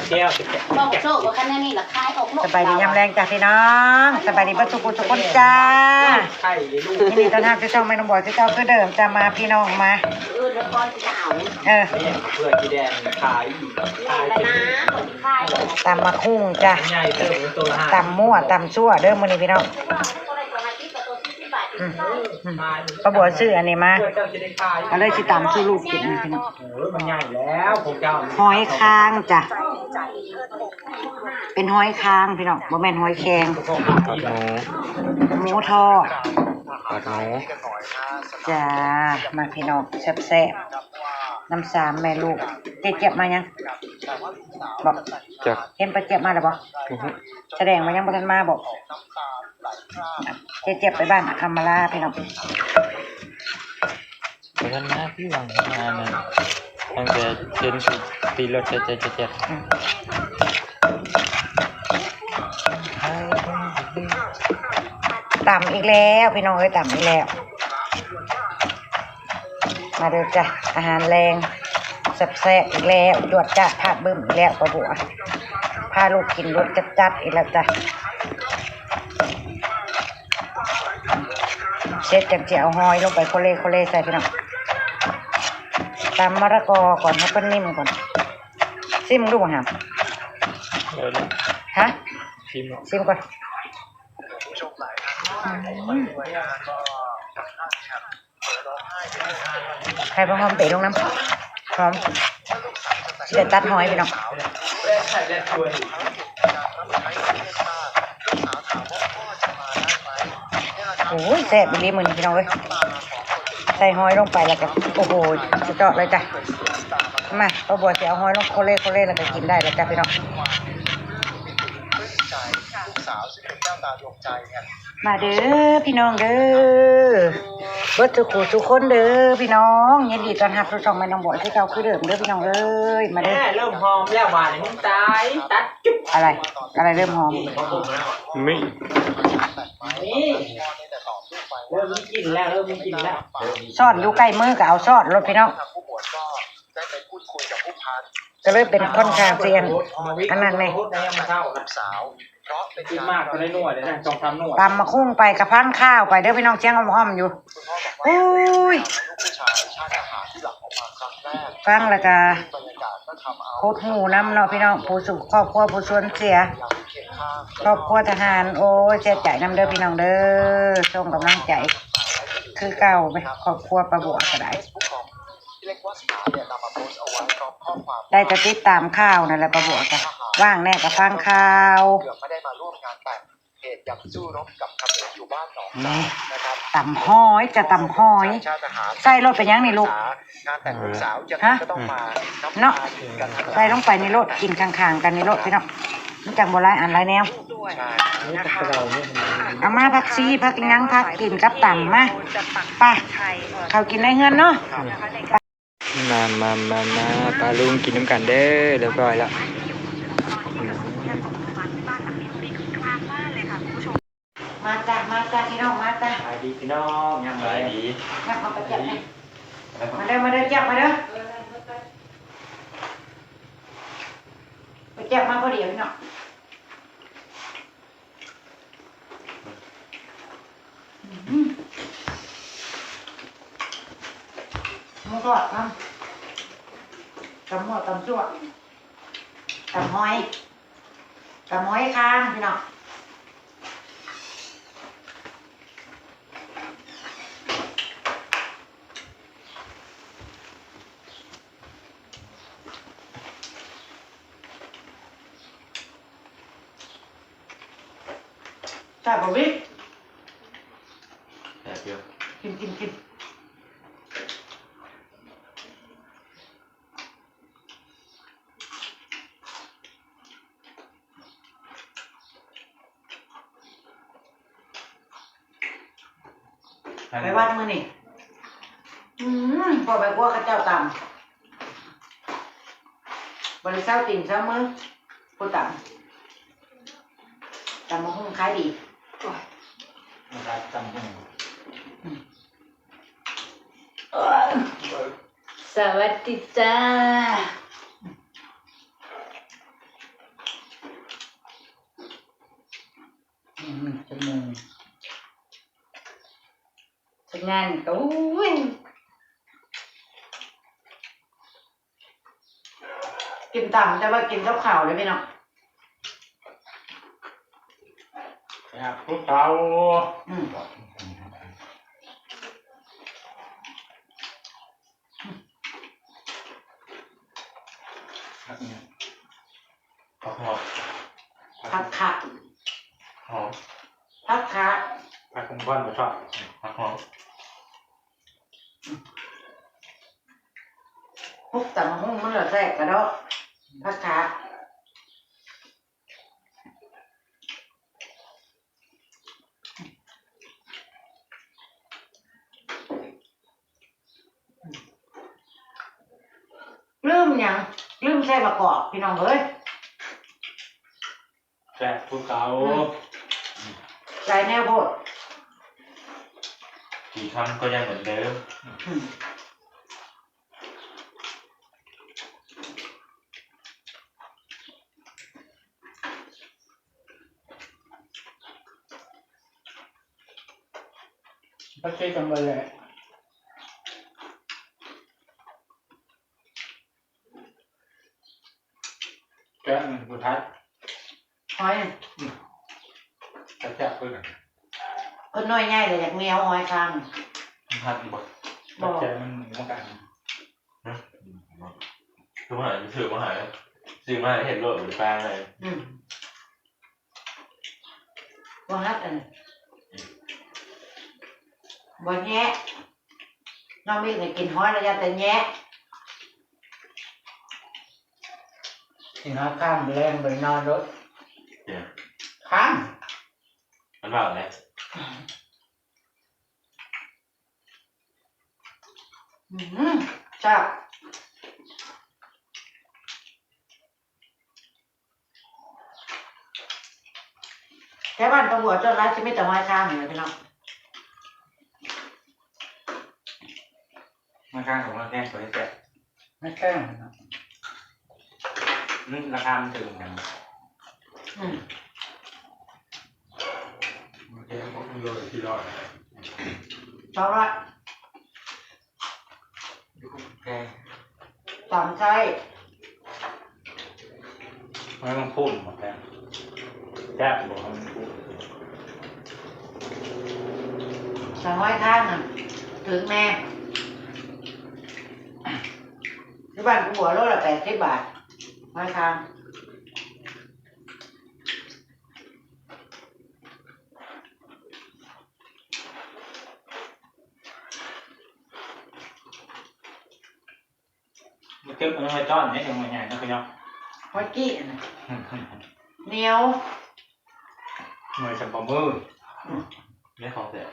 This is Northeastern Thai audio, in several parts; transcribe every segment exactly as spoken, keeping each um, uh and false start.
แก้วสิแก้ว บอกโซ่ว่าคันนี้นี่ละคายออกลูก สบายดียามแลงจ้ะพี่น้อง สบายดีเบิดทุกผู้ทุกคนจ้า ไข่เลยลูก ยินดีต้อนรับสู่ช่องแม่น้องบอยคือเก่าคือเดิมจ้า มาพี่น้องมา เออเดี๋ยวก่อนสิเอา เออ เนี่ยเพื่อจีแดงขายอีกขายเป็น ตำบักหุ่งจ้ะ ใหญ่เติมเป็นตัวละห้า ตำมั่วตำซั่วเด้อมื้อนี้พี่น้อง อืม อืม ป้าบัวซื้ออันนี้มา เพื่อเจ้าจะได้ขาย ก็เลยสิตำสู่ลูกกินนะพี่น้อง เออมันใหญ่แล้วของเจ้า หอยคางจ้ะ เป็นหอยคางพี่น้อง บ่แม่นหอยแครง ผัดหมู หมูทอด ผัดหมู จ้า มาพี่น้อง แซ่บๆ น้ำสามแม่ลูก เจ๊เจี๊ยบมายัง บอก จัก เห็นป้าเจี๊ยบมาแล้วบอก อือฮึ แสดงว่ายังบ่ทันมาบอก เจ๊เจี๊ยบไปบ้านอำมาลาพี่น้อง บ่ทันมาคือหวังมานั่น ตั้งแต่เห็นสุดตีรถเจ๊เจ๊เจ๊เจ๊ อืม ตำอีกแล้วพี่น้องเอ้ย ตำอีกแล้ว มาเด้อจ้ะ อาหารแลงแซ่บๆอีกแล้ว จวดจ้าดพาดบึ้มอีกแล้วป้าบัว พาลูกกินรสจัดๆอีกแล้วจ้ะ เสร็จจังสิเอาหอยลงไปโคเลโคเลใส่พี่น้อง ตำมะละกอก่อนให้เพิ่นนิ่มก่อน ซิมดูบ่ฮะ เออนะ ฮะ ชิมอ่ะ ซิมก่อน อืม ใครบ่หอมเป๋ลงน้ำ หอม สิได้ตัดหอยพี่น้อง โอ้ย แซ่บอีหลีมื้อนี้พี่น้องเอ้ย ใส่หอยลงไปแล้วก็ โอ้โห สุดยอดเลยจ้ะ มา ป้าบัวสิเอาหอยลงโคเล่โคเล่แล้วก็กินได้แล้วจ้ะพี่น้อง มาเด้อพี่น้องเด้อ เบิดทุกคู่ทุกคนเด้อพี่น้อง ยินดีต้อนรับสู่ช่องแม่น้องบอยคือเก่าคือเดิมเด้อพี่น้องเอ้ย มาเด้อ แม่เริ่มหอมแล้วบาดนี้มึงตาย ตัดจุ๊บ อะไร อะไรเริ่มหอม นี่ นี่ เริ่มมีกลิ่นแล้ว เริ่มมีกลิ่นแล้ว ซ่อนอยู่ใกล้มือก็เอาซ่อนโลดพี่น้อง ก็เลยเป็นค่อนข้างเซียน อันนั้นนี่ กินมากก็ได้หน่วยเลยนะ สองสามหน่วย ตำบักหุ่งไปกะพังข้าวไปเด้อพี่น้อง เสียงอ่อมๆอยู่ อุ้ย ฟังแล้วกะ โคตรหูนำเนาะพี่น้อง ผู้สู่ครอบครัวผู้สูญเสีย ครอบครัวทหาร โอ้ย เสียใจนำเด้อพี่น้องเด้อ ส่งกำลังใจ คือเก่าไป ครอบครัวป้าบัวก็ได้ ได้แต่ติดตามข่าวนั่นแหละป้าบัวก็ ว่างแน่ก็ฟังข่าว เหตุยังสู้รบกับเขมรอยู่บ้านหนอง อืม สานะครับ ตำหอยจ้ะ ตำหอย ใส่รถไปยังนี่ลูก งานแต่งลูกสาวยังไง ฮะ ก็ต้องมา เนาะ ใส่ลงไปในรถ กินข้างๆกันในรถพี่น้อง มันจังบ่หลายอันหลายแนว ใช่ เอามาผักชี ผักอิหยัง ผักกินกับตำมา ไป เข้ากินในเฮือนเนาะ มามามามา ป้าลุงกินน้ำกันเด้อ เรียบร้อยแล้ว มาจ้ะ มาจ้ะพี่น้อง มาจ้ะ สบายดีพี่น้อง ยังไง สบายดี นับเอาไปเจ็บนะ มาเด้อ มาเด้อ เจ็บมาเด้อ ไปเจ็บมาพอดีพี่น้อง อืม หมูทอดนะ ตำหม้อตำซั่ว ตำหอย ตำหอยคางพี่น้อง แซ่บบ่วิทย์ แซ่บอยู่ กิน กิน กิน ไปวัดมื้อนี้ อืม พอไปครัวเขาเจ้าตำ บ่ได้เซาตีนเซามือ ผู้ตำ ตำบักหุ่งขายดี นะครับ ตำบักหุ่ง อืม สวัสดีจ้า อืม จักหนึ่ง จักงานก็ อุ้ย กินตำ แต่ว่ากินกับข้าวเลยพี่น้อง แซ่บคือเก่า อืม ผักเนี่ย ผักหอม ผักคะ หอม ผักคะ ผักกุมภอนบ่ชอบ ผักหอม พวกตำบักหุ่งมันละแซ่บกะดอก ผักคะ ลืมหยัง ลืมใส่ประกอบ พี่น้องเอ้ย แซ่บคือเก่า อืม หลายแนวโพด กี่คำก็ยังเหมือนเดิม อืม ก็ช่วยกันหมดแหละ แกะหนึ่งสุดท้าย หอย อืม แซ่บๆ เพิ่นน่ะ เพิ่นหน่วยใหญ่เลย อยากเหนียวหอยคาง มันหั่นบ่ บ่ แกะมันหมูกัน ฮะ คือมาหาซื้อมาหา ซื้อมาเห็นโลด บ่ได้ปลาเลย อืม บ่ฮัดอัน บ่แงะ น้องมิกน่ะกินหอยแล้วอย่าแต่แงะ กินหอยคางแลงไปนอนโลด เดี๋ยว คาง มันว่าอะไร อืม แซ่บ แถวบ้านตำรวจจนร้ายจะมีแต่หอยคางอยู่เลยพี่น้อง หอยคางของมันแพงกว่าแซ่บ หอยคางเนาะ อืม ราคามันถูกกัน อืม โอเค พวกมันโลละสี่ร้อย สองร้อย แพง สามไส้ หอยแมงภู่มบ่แพง แซ่บบ่หอยแมงภู่ม สองร้อยคางน่ะ ถึงแม่ ที่บ้านกูหัวโลละแปดสิบบาท หอยคาง มาเก็บเอาไว้ต้อนเนี่ย ยังไม่ใหญ่นะพี่น้อง หอยกี้น่ะ เหนียว หน่วยสับปะมือ อืม ไม่ของแซ่บ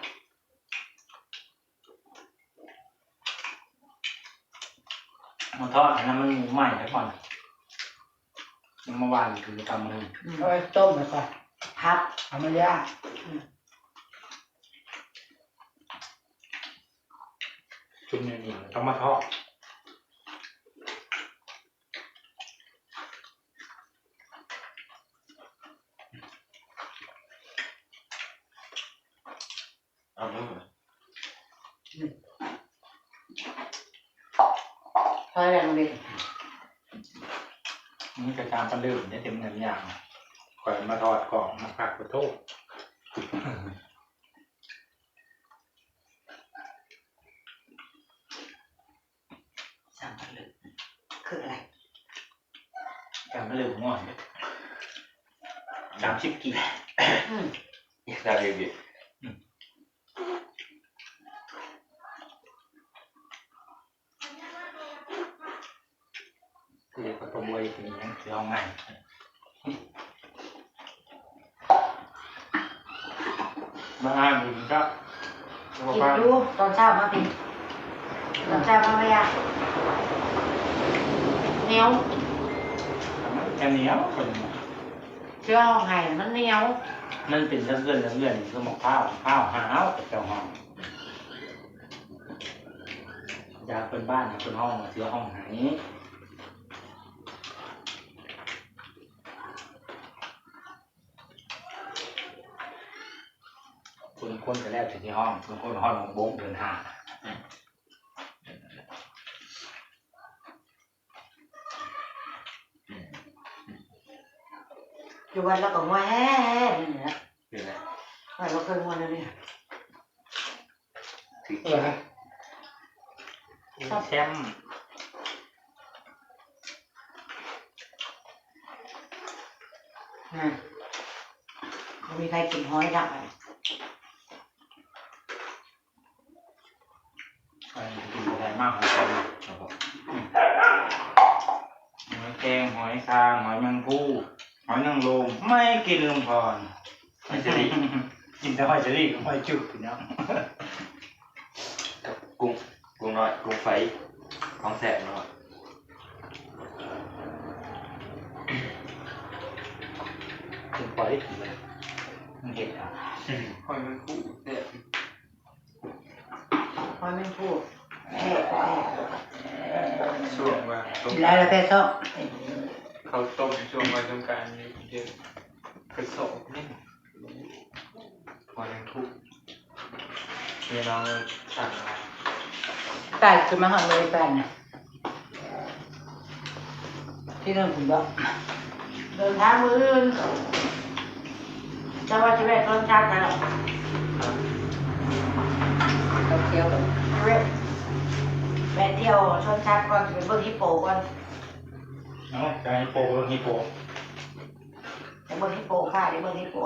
มาทอดอันนั้นมันหมูใหม่แล้วก่อน ยังมาหวานคือตำเลย อืม เอาไว้ต้มแล้วก่อน ผัด เอามาย่าง อืม ชุดนี้นี่ต้องมาทอด เอาเรื่องอะไร พอแล้วเด็ก มันกระจามปลาเดิมเนี่ย เต็มเงินยาง ข่อยมาทอดกล่องมาผักขอโทษ สั่งมาเลย คืออะไร สั่งมาเลย ผมว่า สามสิบ กีบ อืม ได้เลยพี่ อืม คือปลาตะบวยกินนะ เดี๋ยวเอาใหม่ มาอ่านดูมันก็ กินดู ตอนเช้ามากิน ตอนเช้ามาไม่ยาก เหนียว มันจะเหนียว เสื้อห้องไห้มันเหนียว มันเป็นเรื่องเรื่องเรื่องเรื่องของข้าว ข้าวหาว เจ้าห้อง อยากเป็นบ้านนะ เป็นห้อง เสื้อห้องไห้ แ างคนก็แล้วแต่ที่ฮ้อง บางคนฮ้องบงเดือนห้า อยู่วัดแล้วก็หัวแฮ่ๆนี่แหละ เป็นไง วัดเราเคยหัวเลยเนี่ย ถือ เออ แชมป์ อืม บ่มีใครกินหอยดอกอะ อันนี้กินบ่ได้มาก หอยแครง หอยคาง หอยแมงภู่ หอยนางรม ไม่กินลุงพร หอยเชอรี่ กินแต่หอยเชอรี่กับหอยจุ๊บพี่น้อง กับกุ้ง กุ้งน้อย กุ้งไฟ ของแซ่บเนาะ กินปล่อยได้กินเลย มันเห็นอ่ะ หอยแมงภู่แซ่บ หอยแมงภู่ แซ่บ ช่วงว่าต้ม กินแล้วแล้วแต่ชอบ เขาต้มช่วงวันสงกรานต์นี่เยอะ กระสอบนี่ หอยแมงภู่ เมียน้องสั่งมา ตายคือมาหอยเลยตายเนี่ย ที่นั่นผมบอก เดินทางมื้ออื่น แต่ว่าจะแวะต้นชักกันหรอก เขาเที่ยวกัน แวะ แวะเที่ยวต้นชักก่อน ไปเบิ่งฮิปโปก่อน เอ้า จะฮิปโป เบิ่งฮิปโป ไปเบิ่งฮิปโปค่ะ ไปเบิ่งฮิปโป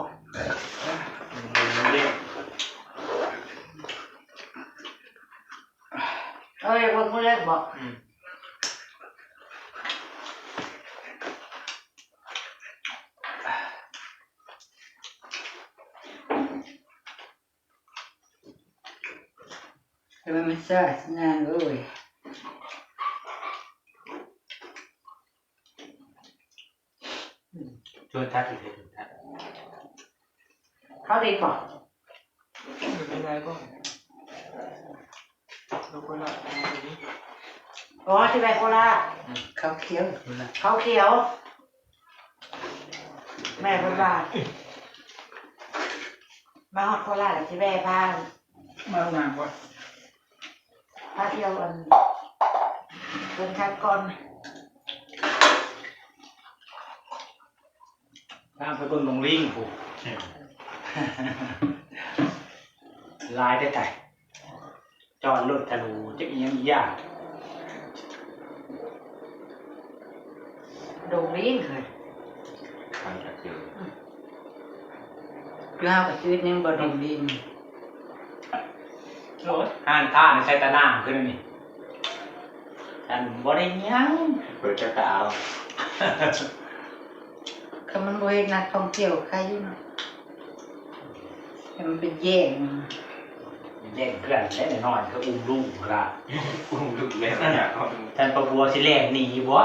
มันเล่น เอ้ย เบิ่งมื้อแรกบอก อืม แต่ว่ามันซ่าสนานเว้ย ชวนทักอีกเลย ชวนทัก เขาเด็กบอก ไม่ได้บอก แล้วก็ละ อ๋อ ที่ไปโคราช อืม เขาเขียว เขาเขียว แม่เพิ่นว่า มาฮอดโคราชแล้วสิแวะพา มาหนังวะ พาเที่ยวอัน เพิ่นคัดก่อน ทางไปเบิ่งดงลิงพู้น หลายได้ไกล จอดรถทะลุจักอีหยังอีหยัง ดงลิงเฮ้ย ทางจากเจอ ลาวกับชีวิตยังบ่ดงลิง โอ้ย ห้านท่าในไซตะนางขึ้นนี่ ท่านบ่ได้หยัง เปิดกระตาเอา ก็มันบ่เห็นนักท่องเที่ยวใครอยู่เนาะ แต่มันเป็นแย่ง แย่งเพื่อนได้น้อยๆ ก็อุ้มลูกละ อุ้มลูกเล่นนะ ท่านประบัวสิแล่นหนีบ่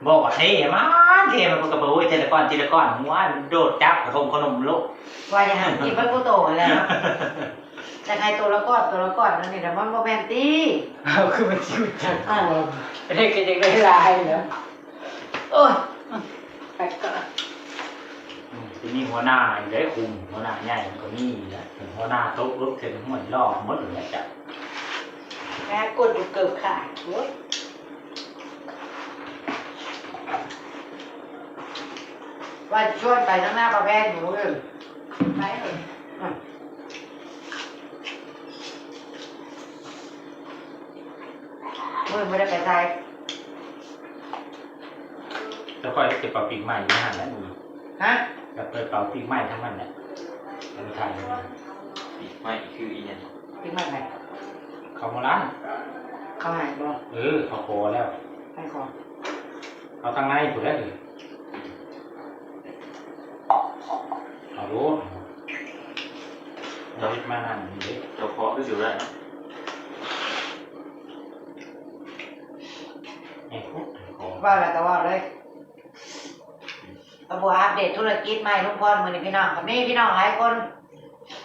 บอกว่าเท่มัน เท่มันก็บอก โอ้ย ทีละก้อน ทีละก้อน หัวมันโดดจับขนม ขนมโลก ว่าอย่างนั้นกินเบิดผู้โตแล้ว จะให้ตัวละก้อน ตัวละก้อนนั่นนี่นะ มันบ่แม่นติ เอาคือมันคิวจัง อ่า เด็กก็ยังได้หลายแล้ว โอ้ย ไปก่อน อืม สิมีหัวหน้าอยู่ได้คุม หัวหน้าใหญ่มันก็มีอยู่แล้ว เป็นหัวหน้าโต๊ะลุกเสร็จห้วยลอกหมดเลยจ้ะ แม่กดอยู่เกือบขาด โอ้ย ว่าชวนไปทางหน้าประแพงหนูเลย ไปเลย อืม มื้อบ่ได้ไปไส แล้วค่อยจะเป่าปีกใหม่อยู่หั่นแหละ ฮะ แล้วไปเป่าปีกใหม่ทั้งนั้นแหละ แล้วไปถ่ายรูป ปีกใหม่คืออีหยัง ปีกใหม่ไผ เขามาล้าน เขาให้บ่ เออ เขาขอแล้ว ให้ขอ เอาทางในพู้นแหละ เอาโลด เราเฮ็ดมานั่นนี่เด้ เจ้าของคือสิได้เนาะ ให้พูดให้ขอ ว่าแล้วก็ว่าเลย ป้าบัวอัปเดตธุรกิจใหม่ลุงพร มื้อนี้พี่น้อง ก็มีพี่น้องหลายคน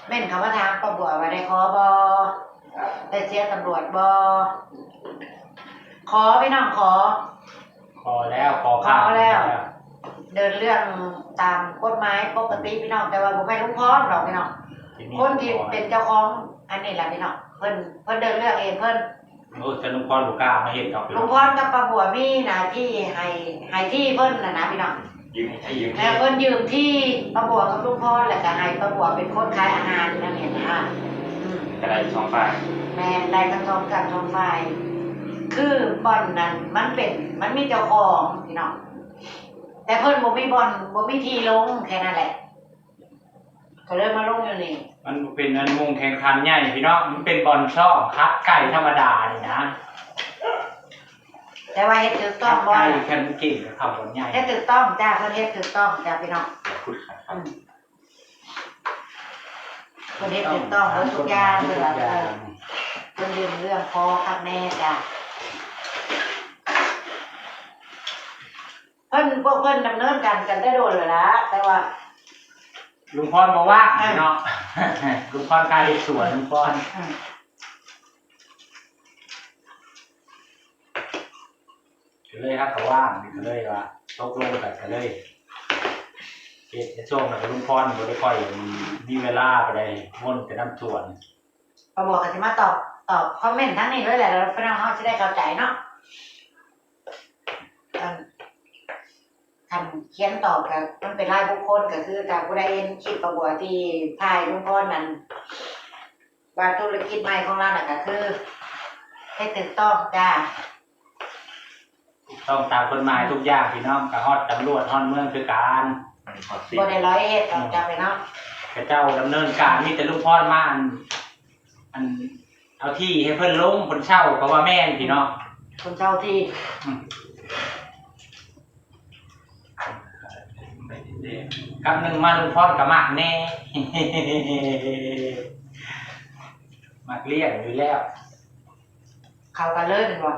เม้นเข้ามาถามป้าบัวว่าได้ขอบ่ ได้เสียตำรวจบ่ ขอพี่น้องขอ ขอแล้ว ขอผ่าน ขอแล้ว แล้ว เดินเรื่องตามกฎหมายปกติพี่น้อง แต่ว่าบ่แม่นลุงพรดอกพี่น้อง คนที่เป็นเจ้าของอันนี้แหละพี่น้อง เพิ่น เพิ่นเดินเรื่องเองเพิ่น โอ้ แต่ลุงพรบ่กล้ามาเฮ็ดดอก ลุงพรกับป้าบัวมีหน้าที่ให้ ให้ที่เพิ่นน่ะนะพี่น้อง ยืมที่ ยืมที่ แล้วเพิ่นยืมที่ป้าบัวกับลุงพร แล้วก็ให้ป้าบัวเป็นคนขายอาหารนั่นเองนะ อืม ก็ได้สองฝ่าย แม่น ได้ทั้งสอง ทั้งสองฝ่าย คือบ่อนนั้นมันเป็น มันมีเจ้าของพี่น้อง แต่เพิ่นบ่มีบ่อน บ่มีที่ลง แค่นั้นแหละ ก็เลยมาลงอยู่นี่ มันบ่เป็นอันมุงแข่งขันใหญ่พี่น้อง มันเป็นบ่อนซ้อมคัดไก่ธรรมดานี่นะ แต่ว่าเฮ็ดถูกต้องบ่ คัดไก่คันเก่งก็เข้าบ่อนใหญ่ เฮ็ดถูกต้องจ้า เพิ่นเฮ็ดถูกต้องจ้าพี่น้อง อย่าพูดขัดครับ อืม เพิ่นเฮ็ดถูกต้องเบิดทุกอย่าง เพิ่นว่า เออ เพิ่นเรื่อง เรื่องพอคักแน่จ้า เพิ่น พวกเพิ่นดำเนินการกันแต่โดนแล้วล่ะ แต่ว่า ลุงพรบ่ว่าง อ่ะ เนาะ ลุงพรขายเฮ็ดสวน ลุงพร อืม ก็เลยหาก็ว่าง ก็เลยว่าตกลงกัน ก็เลยเฮ็ดในช่วงนั้นลุงพรบ่ได้ค่อยมีเวลาปานใด วนแต่นำสวน ป้าบัวก็สิมาตอบ ตอบคอมเมนต์ทางนี้เลยแหละ แล้วพี่น้องเฮาสิได้เข้าใจเนาะ อัน คันเขียนตอบก็มันเป็นรายบุคคล ก็คือถ้าผู้ใดเห็นคลิปป้าบัวที่ถ่ายลุงพรนั่น ว่าธุรกิจใหม่ของเราน่ะก็คือเฮ็ดถูกต้องจ้า ถูกต้องตามกฎหมายทุกอย่างพี่น้อง ก็ฮอดตำรวจฮอดเมืองคือกัน ฮอดสิ บ่ได้ร้อยเอ็ดดอกจ้าพี่น้อง เขาเจ้าดำเนินการ มีแต่ลุงพรมาอัน อัน เอาที่ให้เพิ่นลง เพิ่นเช่าก็ว่าแม่นพี่น้อง เพิ่นเช่าที่ อืม กับหนึ่งมาลุงพรก็มักแน่ มักเลี้ยงอยู่แล้ว เข้ากันเลยแม่นบ่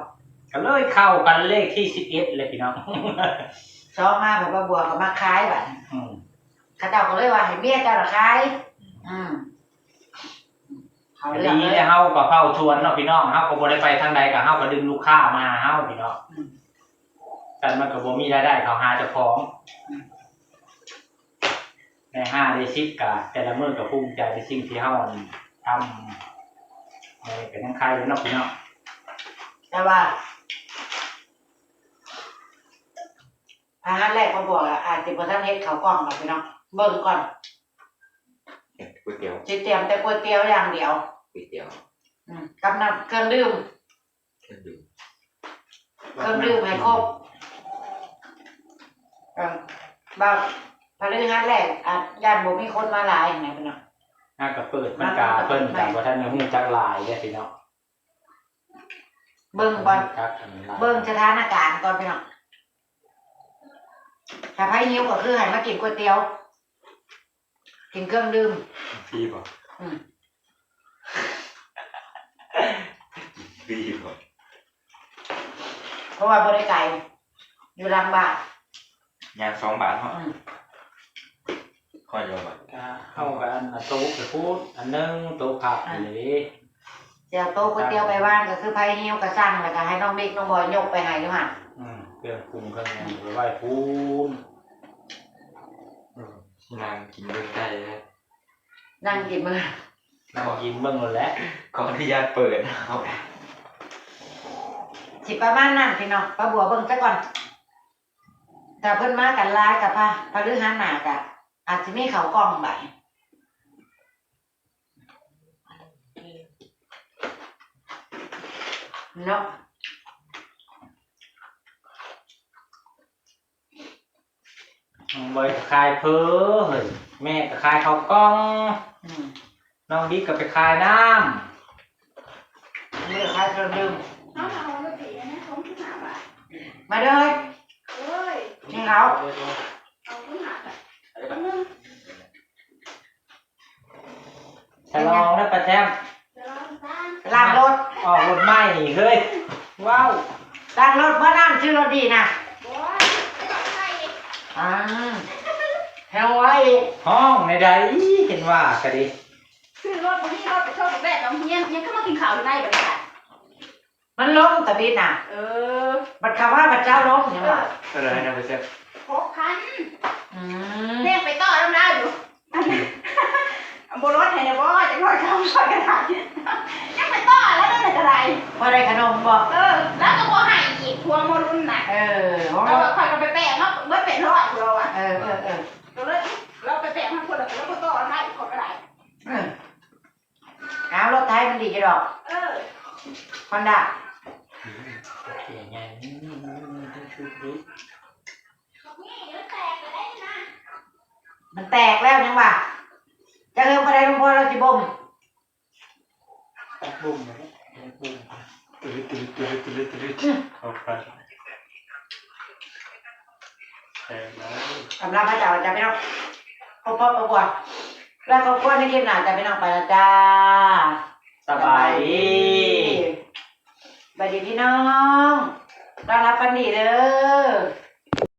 ก็เลยเข้ากันเลขที่สิบเอ็ดเลยพี่น้อง สองมาแบบว่าบัวก็มาขายบัดนี้ อืม เขาเจ้าก็เลยว่าให้เมียเจ้าน่ะขาย อืม เขา ก็ เรื่อง ดี เลย แล้วเฮาก็เฝ้าสวนเนาะพี่น้อง เฮาก็บ่ได้ไปทางใด ก็เฮาก็ดึงลูกค้ามาหาเฮาพี่น้อง อืม แต่มันก็บ่มีรายได้เข้าหาเจ้าของ อืม ได้ห้าได้สิบ ก็แต่ละมื้อก็ภูมิใจในสิ่งที่เฮาทำ เออ ก็ยังไคอยู่เนาะพี่น้อง แต่ว่า อาหารแรกของพวกอะ อาจสิบ่ทันเฮ็ดข้าวกล่องดอกพี่น้อง เบิ่งก่อน ก๋วยเตี๋ยว สิเตรียมแต่ก๋วยเตี๋ยวอย่างเดียว ก๋วยเตี๋ยว อืม กับน้ำ เครื่องดื่ม เครื่องดื่ม เครื่องดื่มให้ครบ เออ แบบพฤหัสแรก อาจย่านบ่มีคนมาหลายหั้นนะพี่น้อง หากะเปิดมันกะ เพิ่นกะบ่ทันได้ฮู้จักหลายเด้อพี่น้อง เบิ่งก่อน จักอันหลาย เบิ่งสถานการณ์ก่อนพี่น้อง ถ้าไผหิวก็คือให้มากินก๋วยเตี๋ยว กินเครื่องดื่ม ฟรีบ่ อืม ฟรีบ่ เพราะว่าบ่ได้ไกล อยู่หลังบ้าน ย่างสองบาทเนาะ อืม ค่อยเดียวบาท ก็เฮาก็อันโต๊ะไปพูดอันหนึ่ง โต๊ะพัก อ่ะ อยู่นี่ สิเอาโต๊ะก๋วยเตี๋ยวไปวาง ก็คือไผหิวก็สั่ง แล้วก็ให้น้องบิ๊กน้องบอยยกไปให้อยู่หั่น อืม เครื่องปรุงเครื่องหยังไปไว้พูน อืม นั่งกินเบิ่งได้เลย นั่งกินเบิ่ง นั่งกินเบิ่งนั่นแหละ ขออนุญาตเปิดนะครับ สิประมาณนั้นพี่น้อง ป้าบัวเบิ่งซะก่อน ถ้าเพิ่นมากันหลายกะพะ พฤหัสหน้ากะ อาจสิมีข้าวกล่องบัด เนาะ น้องบอยก็ขายเผลอ เฮ้ย แม่ก็ขายข้าวกล่อง อืม น้องบิ๊กก็ไปขายน้ำ มื้อขายเครื่องดื่ม เอาเอารถดีนะ สองสิบห้าบาท มาเด้อ เอ้ย นี่เขา เอาขึ้นมา ฉลองนะป้าแซม ล้างรถ ออกรถใหม่เฮ้ย ว้าว ล้างรถ บ่น้ำ ซื้อรถดีนะ อ่า แฮงไว้ ห้องในใด เห็นว่าก็ดี ซื้อรถบ่มีรถไปส่งแม่โรงเรียน ยังก็มากินข้าวอยู่ในบัดนี้ มันลงตะบิดน่ะ เออ บัดคำว่าบัดเจ้าลงเนี่ยว่ะ เท่าไหร่นะไปเช็ค หกพัน อืม เรียกไปต่อแล้วนะอยู่ อันนี้ เอาบ่ลดให้เนี่ย ดอก เออ ฮอนด้า เสียใหญ่ นี่ นี่ นี่ นี่ ต้องชุบดิ มันแตกแล้วยังวะ จะเริ่มอะไรหลวงพ่อเราสิบ่ม ตักบุ้มเลย ตักบุ้ม ตื่น ตื่น ตื่น ตื่น ตื่น เข้าไป แตกแล้ว กำลังมาจากอาจารย์พี่น้อง ครอบครัว ครอบครัว แล้วครอบครัวในคลิปหน้าจ้ะพี่น้อง ไปแล้วจ้า สบายดี สบายดีพี่น้อง นอนหลับฝันดีเด้อ